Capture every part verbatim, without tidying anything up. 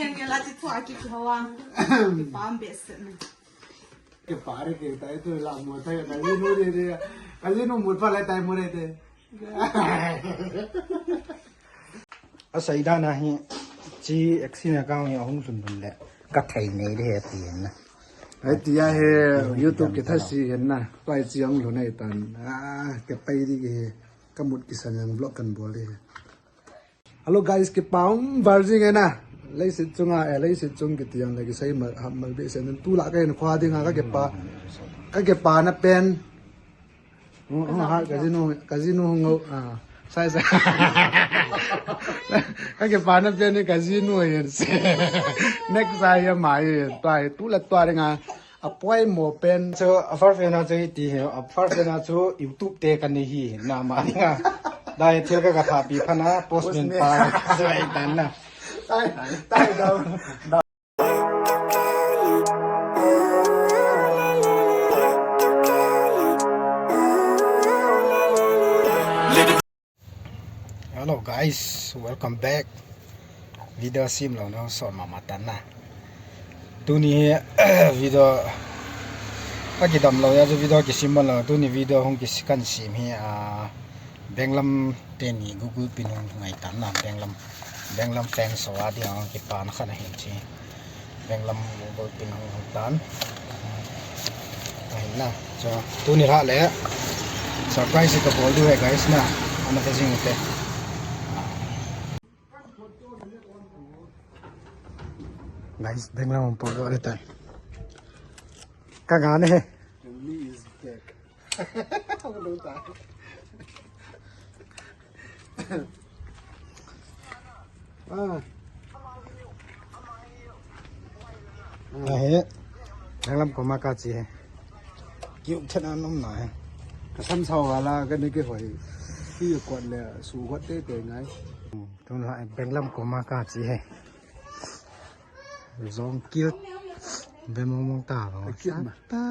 Nge la chi thua ki ki hawa. Ki pam be se ne. Ke pare ke tai tu la mo tai ka ni no de de. Ka ni no mo pa la tai mo re de. A saida na hi chi action account hi ahung lhun lhun le ka thei nei de he ti na. Ai ti a he YouTube ki tha si he na. Pai chi ang lhun ai tan. Ah, ke pai di ke he. Ka mut ki sang ang vlog kan bol de he. Hello guys, kipa um val jing e na. Leiset chunga, eh, leiset chung kiti ang le kisei mal, ha, mal be sen tu la ka hin khua ding a ka kipa, ka kipa na pen. Oh, oh, ha, ka jinu, ka jinu ngo, ah, sai, sai. Ka kipa na pen ni ka jinu yin se. Next a ya mai yin, tua hi, tu la tua ding a. A poimo pen. So, a first pen a chu hiti hi, a first pen a chu YouTube te ka nei hi, na ma ni nga. Dai thil ka ka thapi phat na, postman pa, so ai tan na. Tai, tai dau. Hello guys, welcome back. Video sim lou na sot mama tan na. Tuni hi video a kidam lou ya chu video kisim lou. Tuni video hung kis-, kan sim hi, ah, Benglam teni Google Pin hung ngai tan na. Benglam, Benglam fans ho a ding a kipana khat ahin chi. Benglam Google Pin hung hung tan. Ahin na. So, tuni lha le. Surprise ka bol diu he guys na. Ana ka jing te. Guys, Benglam hung po le tan. Ka ga ne he. Ah. Ahi. Benglam koma ka chi he. Kiu thena nom na he. Ka sam sao wala ka ni ke hoi. Ki kwat le su kwat te te ngai. Tun la Benglam koma ka chi he. Zong kiu. Ve mong mong ta ba. Kiu ma. Ta.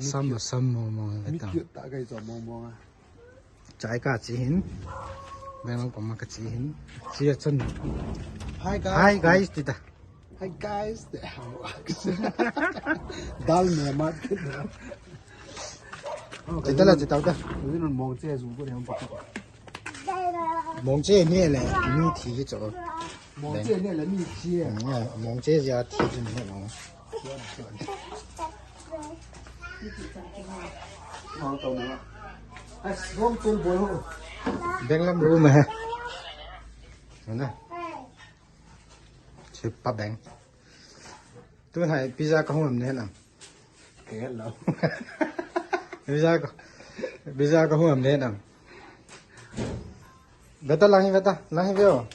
Sam sam mong mong ve ta. Mi kiu ta kai zo mong mong a. Chai ka chi hin. Benglam koma ka chi hin. Chi a chun. Hi guys. Hi guys, ti ta. Hi guys. Dal me ma. Ti ta la chi ta ta. Ni non mong che zu ko ni pa. Mong che ni le mi thi cho. Mong che ni le mi thi. Mong che ja thi ni no. Benglam room he. Na. Chipa beng. Tu hai pizza ka hum ne na. Ke lo. Pizza ka, pizza ka hum ne na. Beta lang hi beta, lang hi veo.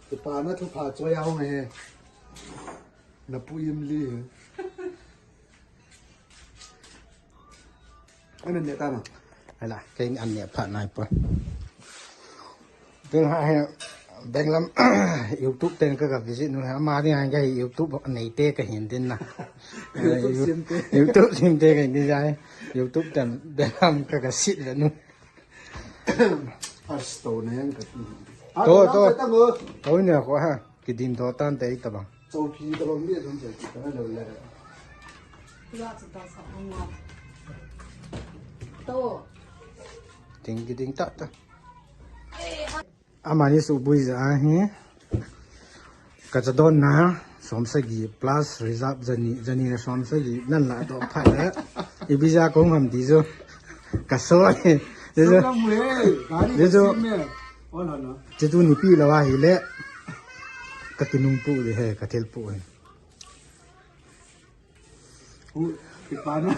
Kipana thu pha choi a hung he. Na pu im li. Ana ne ta ma. Hala, kei an ne pha nai pa. Tun ha he Benglam YouTube ten ka ka visit nu ha ma ni ha ka hi YouTube nei te ka hin din na. YouTube sim te. YouTube sim te ka hin din jai. YouTube ten Benglam ka ka sit ve nu. Asto na yang ka tu. To, to. To ni ko ha. Kidim to tan te ta bang. Chau phi ta bang ni dum se ta lo le. Ting kiting ta ta. Amani su bui ja hi. Ka cha don na som sagi plus reserve jani, jani na som sagi nan la to pha le. Ibi ja ko ngam di jo. Ka so. Di jo. Di jo. Chitu ni pi la wa hi le. Ka kinung pu de he, ka thil pu he. Kipana,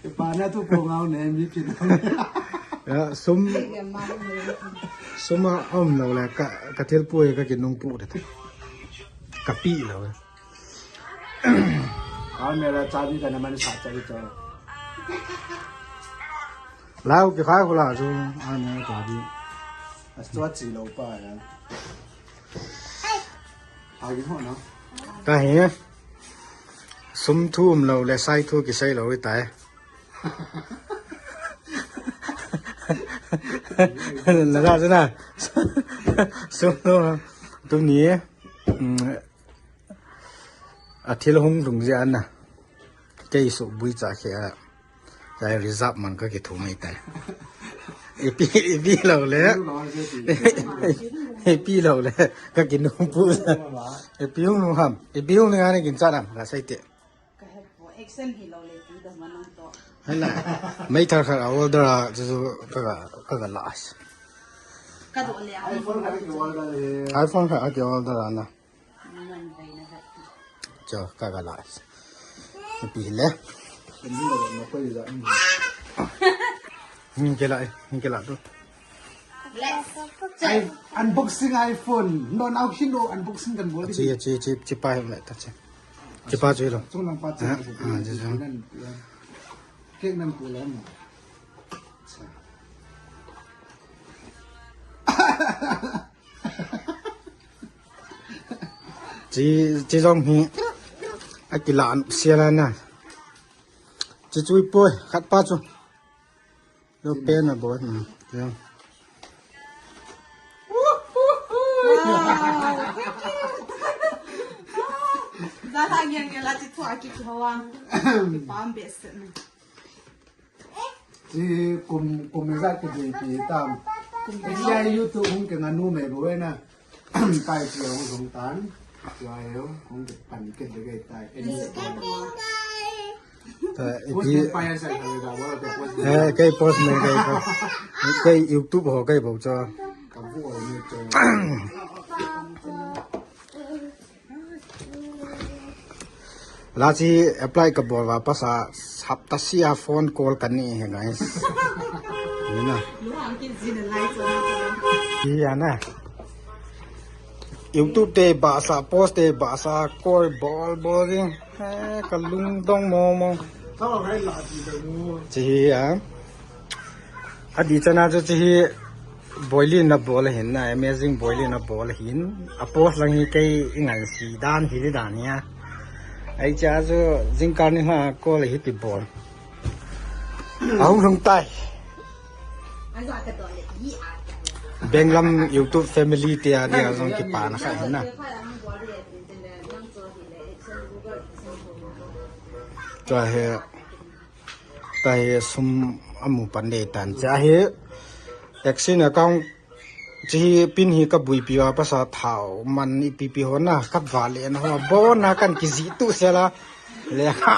kipana tu ko ngau ne mi kin. Ya, sum, sum a um lo le ka, ka thil pu ka kinung pu de. Ka pi lo. Ka me la chabi ka na man sa chabi cha. Lau ki khai ko la chu, a me chabi. A tua chi lo pa ya. Ka hi. Sum thu um lo le sai thu kisei lo i tai. Lada chu na. Sum no. Tuni. Um, a thil hung lhung jeh a na. Kei su bui cha khe a. Chai reserve man ka kithu mai tai. Ipi, ipi lo le. Ipi lo le. Ka kinu pu. Ipi hung ham. Ipi hung nga ni kin cha nam. Ka sai te. Ka he po, action hi lo le ti da ma nang to. Hai la. Mai thar khat a order a chu chu ka ga, ka ga la. Ka do le a. iPhone khat a ki order a na. Ngan bai na ga. Cho, ka ga la. Pi le. Ni ke la, ni ke la tu. Let's. Ai, unboxing iPhone. No, now she no unboxing kan bol. Chi, chi, chi, chi pa hai ta chi. Chi pa chi lo. Chung lang pa chi. Ah, ah, chi, chi. Nan, ya. Kek nan pu lang. Cha. Chi, chi jong hi. A kila an sia la na. Chi chui poi, khat pa chu. Lo pen a bol. Hmm. Ya. Za ha ngiang ngiang la chi thua ki ki hawa. Ki pam be se na. Chi kum, kum me za ki je ki tam. Kum me. Sia YouTube hung ke nganu me bo na. Kai chi hung sung tan. Wa yo hung ke pan ke de ke tai. Eni. Ta, Post ipi, me pa ya sa ka le da wa te post me. Eh, kei post me kei ko. Kei YouTube ho kei bo cho. Ka bu o me cho. La chi apply ka bol va pasa hapta sia phone call ka ni he guys. Ni na. Lu hang kin zin a lai cho. Hi ya na. YouTube te ba sa, post te ba sa, call bol bol ding. He, ka lungdong mo mo. Chi hi a. Adi chana chu chi hi Boili na bol hin na, amazing Boili na bol hin. A post lang hi kei i ngan si dan hi di dan hi a. Ai cha chu jingkah ni ha call hi ti bol. Ahung lhung tai. Benglam YouTube family te a dia jong kipana kha hin na. Tua hi, tua hi sum amu pan dei tan. Cha hi, Exim account chi hi pin hi ka buipi a pasa thao man ipi pi ho na ka vale na ho. Bo na kan kiji tu sela. Lekha,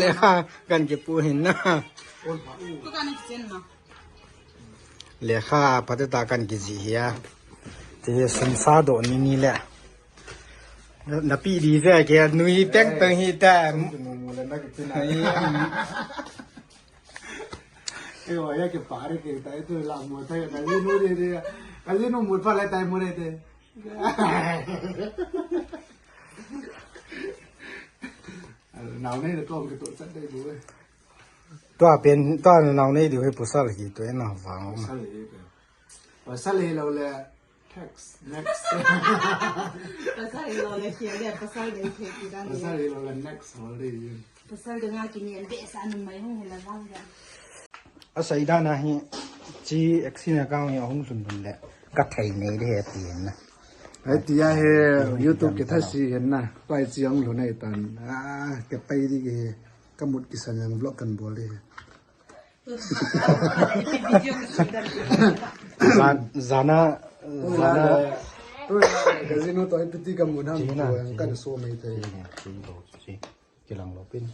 lekha kan kipu hin na. Tu kan chen na. Lekha pate ta kan kiji hi a. Ti hi sum sa do ni ni le. Na pi di ve ke nui teng teng hi ta. Mu mu le na ki pi na. Ai. Ke wa ya ke pare ke ta tu la mo ta ka le no de de. Ka le no mo pa le tai mo re te. Nau nei le tong ke to chat dei bu. Tua pen, tua nau nei diu hi pasal hi tu ena vang. Pasal hi pe. Pasal hi lo le text next. Pasal hi lo le kia le pasal dei ke ti dan. Pasal hi lo le next hol dei. Pasal dei nga ki ni be sa nu mai hung hi la vang ya. A sai dan a hi chi Exim account hi ahung lhun lhun le ka thei nei de he ti na. Ai ti a he YouTube ke thasi hen na. Pai chi ahung lhun ai tan. A ke pai di ke. Ka mut kisan jang vlog kan bol e. Jan-, jana, jana. Ka jinu to ipiti ka mut ham. China, ko yang kan so mai te. China, china, china. Kilang lo pin.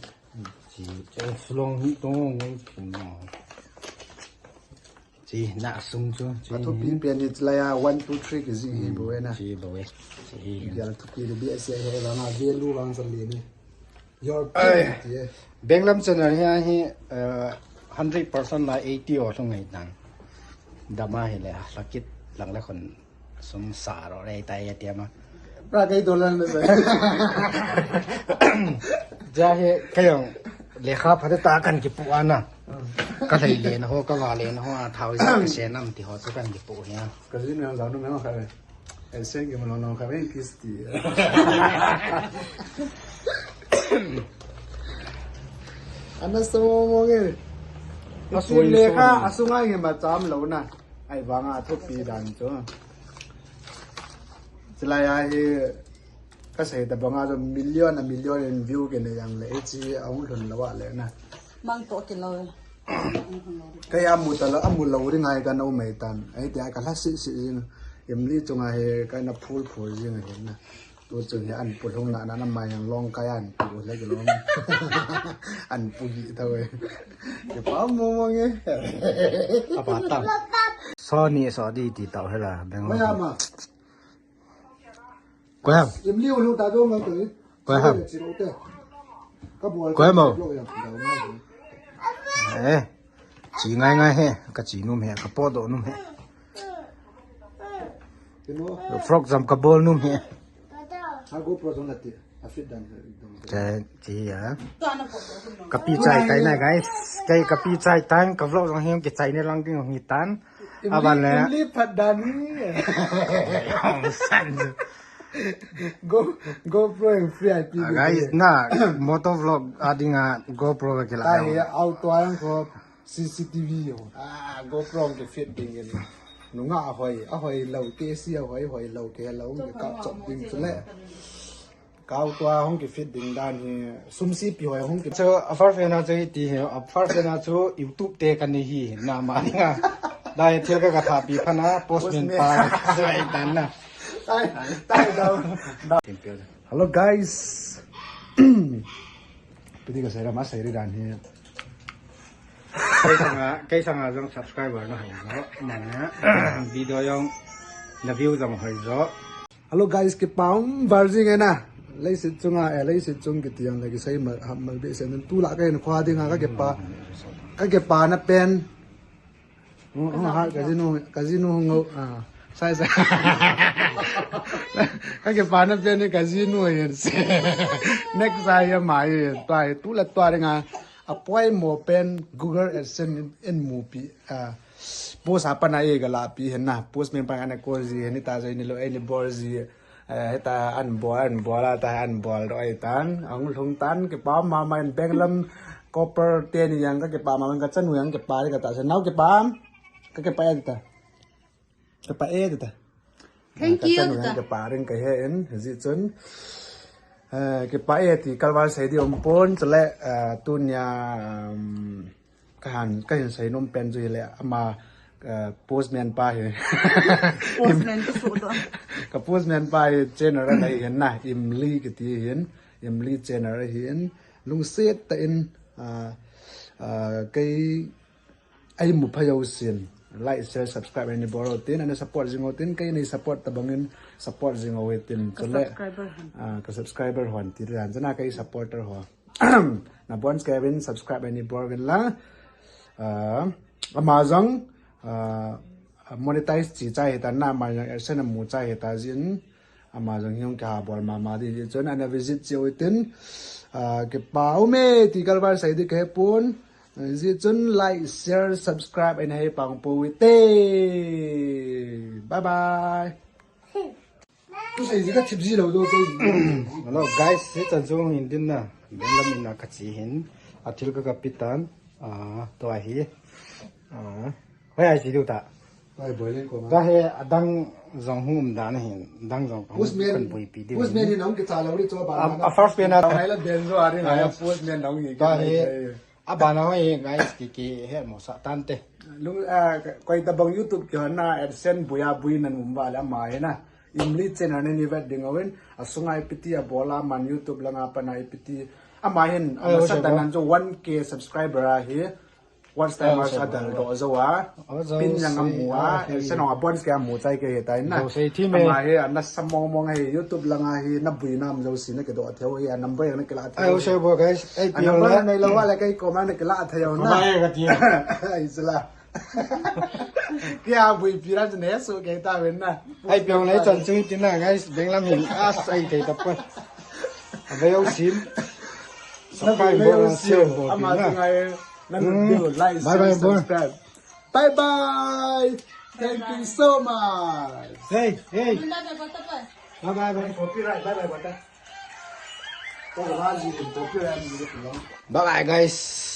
Chi, chi, sulong hi to ngong pin no. Chi na sung chu, chi. Athu pi pen ni chlaya one, two, three ke ji hi bo e na. Chi bo e. Chi hi. Ya thu pi de bi ase he ba na ve lu wang sa le ni. Your pin ti e. Benglam channel hi a hi, eh, hundred percent la eighty o thung ngai tan. Dama hi le, lakit lang le khon sum sa ro le tai ya tiama. Pra kai dolan le. Ja he kayong lekha phate ta kan kipu ana. Ka lei le na ho, ka va le na ho, a thau sa ka se nam ti ho chu kan kipu hi a. Ka jin na za nu me ma kha le. Ai sen ke ma no no kha ben kisti. Ana so mo mo ke. Asoi lekha, asoi asung a hi ma cham lou na. Ahivanga athupi dan chu. Chulai a hi kasei tabang a chu million a million in view kinei jong le, hiche ahung lhun lou a le na. Mang to kilou. Kei amu talou, amu lou ding ahi kana um ahitan. Ahi tia kalha sisi jing. Imli chunga hi kana phul phul jing ahi na. Tu chun hi an pu lhung na na na mai ang long kai an pu le kilom. An pu gi tho e. Ke pa mo mo nge. Apa ta. So ni so di ti tau hela beng. Mai ama. Ko ham. Imli u lu ta do ngai tu. Ko ham. Ka bol. Ko mo. Eh. Chi ngai ngai he, ka chi num he, ka po do num he. Frog jam ka bol num he. Ha GoPro jong la ti, a fit dan he, dong. Che, chi ya. Ka pi chai tai na, guys. Kei ka pi chai tan, ka vlog jong hi ki chai ne lang ding hi tan. Aban le. Imli phat dan hi. San. Go, GoPro and free I P. Ah, guys, na, moto vlog a dinga GoPro ka kila. Ta he, auto ang ko. C C T V ho. Ah, GoPro ke fit ding in. Nunga ahoi, ahoi lou, T C ahoi, hoi lou ke lou, ke kap chop ding chule. Kau tua hong ke fit ding dan hi, sum si pi hoi hong ke. So, a first na chu ti hi, a first na chu YouTube te ka ni hi, na ma ni nga. Dai thil ka ka tha pi pha na, postman pa, sai tan na. Tai, tai, dau. Hello guys. Pidi ka sai ra ma sai ri dan hi. Kei sanga, kei sanga jong subscriber na hai no. Nang na video jong na view jong hoi jo. Hello guys, kipa um val jing e na. Leiset chunga, eh, leiset chung kiti jong le kisei mal, ha, mal be sen tu la ka hin khua dinga ka kipa. Ka kipa na pen. Oh, oh, ha, ka jinu, ka jinu ngo. Ah, sai sai. Ka kipa na pen ni ka jinu yen se. Next ai ya mai yen. Tua hi tu la tua dinga. Apoi mo pen Google AdSense in, in mu pi, ah, post a pana e ga la pi hin na. Postman pa ana ko ji hin ta jai ni lo e ni bol ji. Eh, heta an bol, an bol a ta an bol do ai tan. Ang lhung tan kipa ma ma in bank lam copper te ni jong ka kipa ma ma ka chanu jong kipa ri ka ta se nau kipa. Ka kipa e ta. Kipa e ta. Thank you. Ka chanu jong kipa ring ka he in ji chun. Eh, kipa e ti kalval sei di um pon chule, eh, tunia, um, Ka han, ka hin sei nom pen chu hile ama, eh, postman pa hi. Postman tu su do. Ka postman pa hi channel a nei hin na, Imli kiti hin, Imli channel a hin, lungset tah in, ah, ah, kei a imu pha jou sin, like, share, subscribe, ani bol tin, ani support jing o tin, kei nei support tabang in, support jing o tin, ka chule, subscriber hon. Ah, ka subscriber hon ti dan, chana kei supporter ho. Na bon kevin subscribe ani bol vin la. Ah, ama jong, ah, monetize chi chai hitan na ama jong AdSense amu chai hita jin. Ama jong hiong ka bol mama di ji chun ana visit chi u tin. Ah, kipa um e ti kalval sei di ka he pon. Ji chun like, share, subscribe ani he pang po u te. Bye bye. Hello guys, hichan chu hin din na. Benglam in a ka chi hin. A thil ka ka pitan. Ah, tua hi. Ah, hoi ai chi du ta. Tua hi boiling ko ma. Tua hi adang jong hum dan hin. Dang jong kan bui pi di. Postman hin nong ki cha lo ri cho ba. A first pen a. Hai la ben jo a ri na postman nong hi. Tua hi. Abana hoi guys, ki, ki he mo sa tante. Lung, ah, koi tabang YouTube ki hon na AdSense buya bui nan um ba la ma he na. Imli channel ni ni vet ding awin. Asunga ipiti a bola man YouTube langa pana ipiti. Ama hin, ama sa tanan jo one K subscriber a hi. Watch time a sa dal do jo a. Pin yang amu a. AdSense a bon ke amu chai ke he tai na. Ama hi, ana sa mong mong hi YouTube langa hi, na bui nam jo si na ke do. Theu hi a number jong na kila thei. Ai, u se bo guys. Ai, a number nei lo wa le kei koma na kila thei jong na. Koma e ka ti. Ai, sila. Kia bui pi ra ne su ke ta ven na. Ai, piong le chan chu ti na guys, benglam hin. As ai thei ta pa. A ve u sim. Subscribe bo, share bo. Ama ti na. Ngai, nang video, like, share, subscribe. Bye bye. Thank you so much. Hey, hey. Bye bye, bye. Copyright, bye bye, bye. Bye bye, guys.